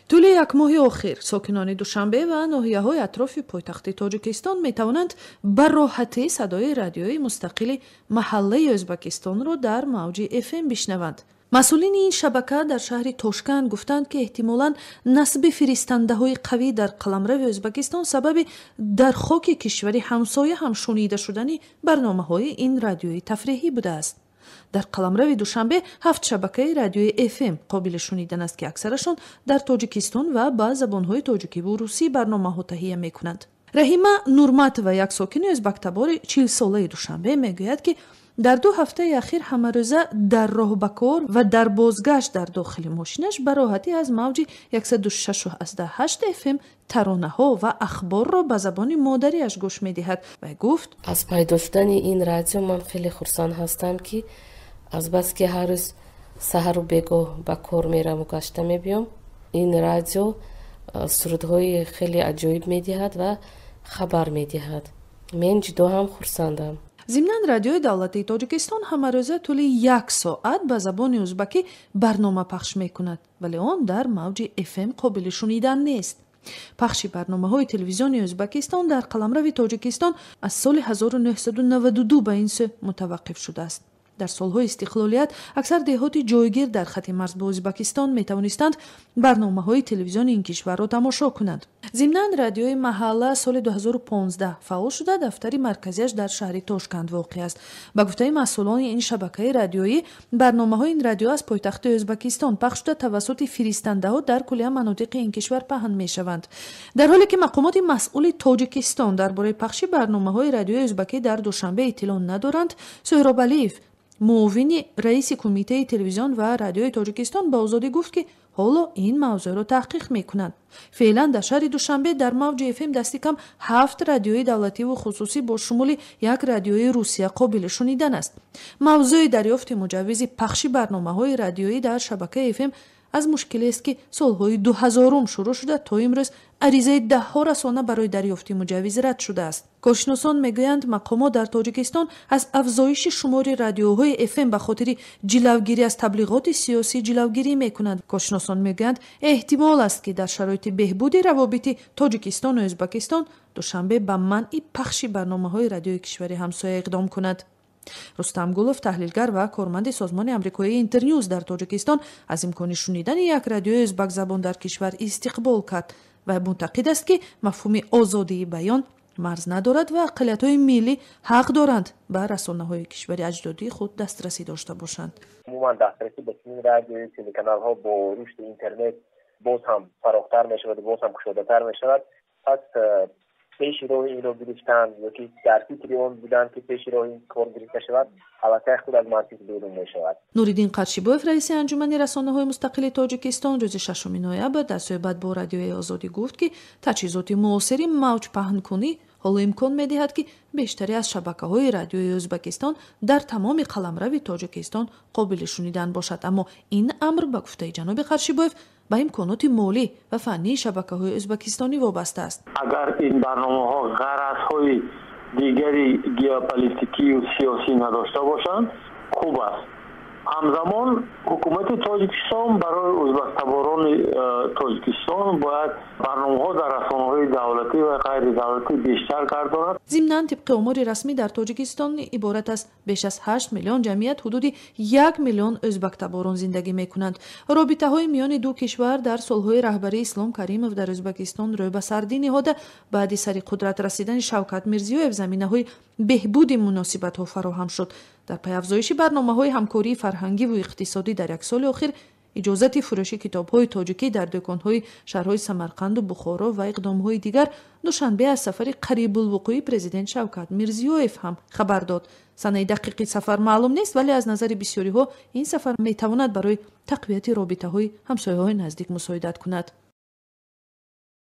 Тӯли як моҳи охир сокинони Душанбе ва ноҳияҳои атрофи пойтахти Тоҷикистон метавонанд ба роҳатӣ садои радиои мустақили Маҳаллаи Ӯзбакистонро дар мавҷи FM бишнаванд. Масъулини ин шабака дар шаҳри Тошканд гуфтанд, ки эҳтимолан насби фиристандаҳои қавӣ дар қаламрави Ӯзбакистон сабаби дар хоки кишвари ҳамсоя ҳам шунида шудани барномаҳои ин радиои тафреҳӣ будааст. Дар қаламрави Душанбе ҳафт шабакаи радиои FM қобили шунидан аст, ки аксарашон дар Тоҷикистон ва ба забонҳои тоҷикиву русӣ барномаҳо таҳия мекунанд. Раҳима Нурматова, як сокини ӯзбактабори 40-солаи Душанбе, мегӯяд, ки дар 2 ҳафтаи ахир ҳамарӯза дар роҳ ба кор ва дар бозгашт дар дохили мошинаш ба роҳатӣ аз мавҷи 106,8 FM таронаҳо ва ахборро ба забони модариаш гӯш медиҳад. Вай гуфт: Аз пайдо шудани ин радио ман хеле хурсанд ҳастам, ки азбаски ҳар рӯз саҳару бегоҳ ба кор мераму гашта мебиём, ин радио сурудҳои хеле аҷоиб медиҳад ва хабар медиҳад. Мен ҷудо ҳам хурсандам. Зимнан, радиои давлатии Тоҷикистон ҳамарӯза тӯли як соат ба забони ӯзбакӣ барнома пахш мекунад, вале он дар мавҷи FM қобили шунидан нест. Пахши барномаҳои телевизиони Ӯзбакистон дар қаламрави Тоҷикистон аз соли 1992 ба ин сӯ мутаваққиф шудааст. Дар солҳои истиқлолият аксар деҳоти ҷойгир дар хати марз бо Ӯзбакистон метавонистанд барномаҳои телевизиони ин кишварро тамошо кунанд. Зимнан, радиои Маҳалла соли 2015 фаъол шуда, дафтари марказиаш дар шаҳри Тошканд воқеъ аст. Ба гуфтаи масъулони ин шабакаи радиоӣ, барномаҳои ин радио аз пойтахти Ӯзбакистон пахш шуда, тавассути фиристандаҳо дар куллия манотиқи ин кишвар паҳн мешаванд. Дар ҳоле ки мақомоти масъули Тоҷикистон дар бораи пахши барномаҳои радиои ӯзбакӣ дар Душанбе иттилоъ надоранд, Суҳроб Алиев, муовини раиси Кумитаи телевизион ва радиои Тоҷикистон, ба Озодӣ гуфт, ки ҳоло ин мавзӯъро таҳқиқ мекунанд. Феълан дар шаҳри Душанбе дар мавҷи FM дасти кам ҳафт радиои давлативу хусусӣ бо шумули як радиои Русия қобили шунидан аст. Мавзӯи дарёфти муҷаввизи пахши барномаҳои радиоӣ дар шабакаи FM аз мушкилест, ки солҳои 2000-ум шурӯъ шуда, то имрӯз аризаи даҳҳо расона барои дарёфти муҷаввиз рад шудааст. Коршиносон мегӯянд, мақомот дар Тоҷикистон аз афзоиши шумори радиоҳои FM ба хотири ҷилавгирӣ аз таблиғоти сиёсӣ ҷилавгирӣ мекунанд. Коршиносон мегӯянд, эҳтимол аст, ки дар шароити беҳбуди равобити Тоҷикистону Ӯзбакистон Душанбе ба манъи пахши барномаҳои радиои кишвари ҳамсоя иқдом кунад. Рустам Гулов, таҳлилгар ва корманди созмони амрикоии Интернюз дар Тоҷикистон, аз имкони шунидани як радиои ӯзбакзабон дар кишвар истиқбол кард ва мӯътақид аст, ки мафҳуми озодии баён марз надорад ва ақаллиятҳои миллӣ ҳақ доранд ба расонаҳои кишвари аҷдодии худ дастрасӣ дошта бошанд. Умуман, дастрасӣ ба чунин радиои телеканалҳо бо рушди интернет боз ҳам фарохтар мешавад, боз ҳам кушодатар мешавад. Пас пеши роҳи инро гирифтан ёки дар фикри он будан, ки пеши роҳи ин кор гирифта шавад, аллакай худ аз мантиқ берун мешавад. Нуриддин Қаршибоев, раиси Анҷумани расонаҳои мустақили Тоҷикистон, рӯзи 6 ноябр дар суҳбат бо Радиои Озодӣ гуфт, ки таҷҳизоти муосири мавҷпаҳнкунӣ ҳоло имкон медиҳад, ки бештаре аз шабакаҳои радиои Ӯзбакистон дар тамоми қаламрави Тоҷикистон қобили шунидан бошад. Аммо ин амр, ба гуфтаи ҷаноби Қаршибоев, ба имконоти молӣ ва фаннии шабакаҳои ӯзбакистонӣ вобаста аст. Агар ин барномаҳо ғаразҳои дигари геополитикию сиёсӣ надошта бошанд, хуб аст. Ҳамзамон ҳукумати Тоҷикистон барои ӯзбактаборони Тоҷикистон бояд барномаҳо дар расонаҳои давлатӣ ва ғайридавлатӣ бештар гардонад. Зимнан, тибқи омори расмӣ, дар Тоҷикистон иборат аз беш аз 8 миллион ҷамъият ҳудуди 1 миллион ӯзбактаборон зиндагӣ мекунанд. Робитаҳои миёни ду кишвар дар солҳои раҳбарии Ислом Каримов дар Ӯзбакистон рӯй ба сардӣ ниҳода, баъди сари қудрат расидани Шавкат Мирзиёев заминаҳои беҳбуди муносибатҳо фароҳам шуд. Дар пай афзоиши барномаҳои ҳамкории фарҳангиву иқтисодӣ, дар як соли охир иҷозати фурӯши китобҳои тоҷикӣ дар дӯконҳои шаҳрҳои Самарқанду Бухоро ва иқдомҳои дигар, Душанбе аз сафари қарибулвуқӯи президент Шавкат Мирзиёев ҳам хабар дод. Санаи дақиқи сафар маълум нест, вале аз назари бисёриҳо ин сафар метавонад барои тақвияти робитаҳои ҳамсояҳои наздик мусоидат кунад.